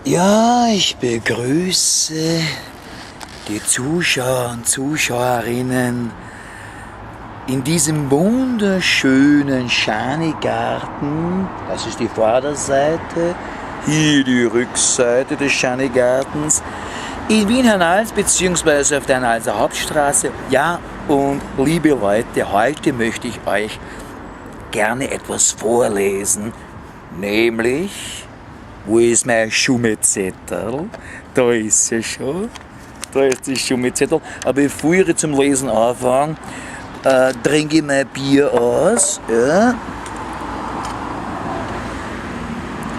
Ja, ich begrüße die Zuschauer und Zuschauerinnen in diesem wunderschönen Schanigarten. Das ist die Vorderseite, hier die Rückseite des Schanigartens. In Wien-Hernals bzw. auf der Hernalser Hauptstraße. Ja, und liebe Leute, heute möchte ich euch gerne etwas vorlesen, nämlich: Wo ist mein Schummezettel? Da ist er schon. Da ist das Schummezettel. Aber bevor ich zum Lesen anfange, trinke ich mein Bier aus. Ja.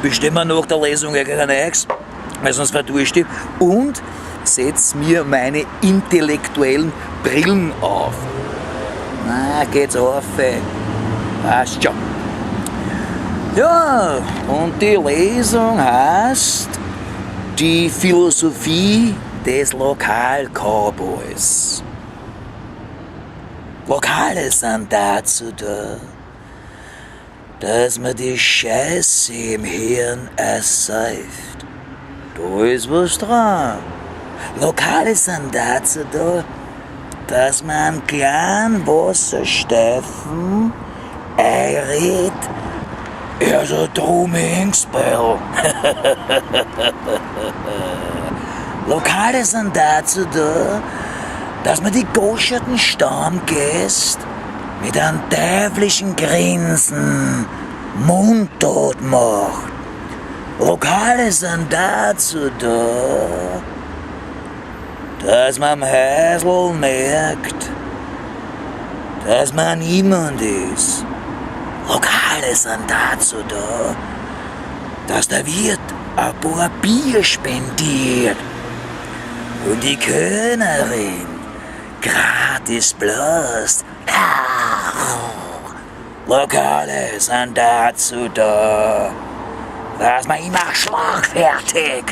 Bestimmen nach der Lesung gar nichts, weil sonst verdurst ich. Und setze mir meine intellektuellen Brillen auf. Na, geht's auf. Passt schon. Ja, und die Lesung heißt Die Philosophie des Lokal-Cowboys. Lokale sind dazu da, dass man die Scheiße im Hirn ersäuft. Da ist was dran. Lokale sind dazu da, dass man einen kleinen Wassersteifen einredet, er so drum Hingsbeil. Lokale sind dazu da, dass man die goscherten Stammgäste mit einem teuflischen Grinsen mundtot macht. Lokale sind dazu da, dass man am Häusl merkt, dass man niemand ist. Lokale sind dazu da, dass der Wirt ein paar Bier spendiert und die Könnerin gratis blast. Lokale sind dazu da, dass man immer schlagfertig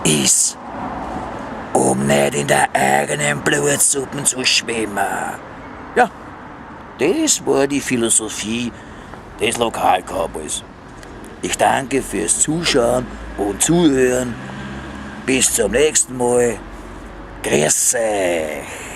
ist, um nicht in der eigenen Blutsuppen zu schwimmen. Ja, das war die Philosophie des Lokalcowboys. Ich danke fürs Zuschauen und Zuhören. Bis zum nächsten Mal. Grüß euch.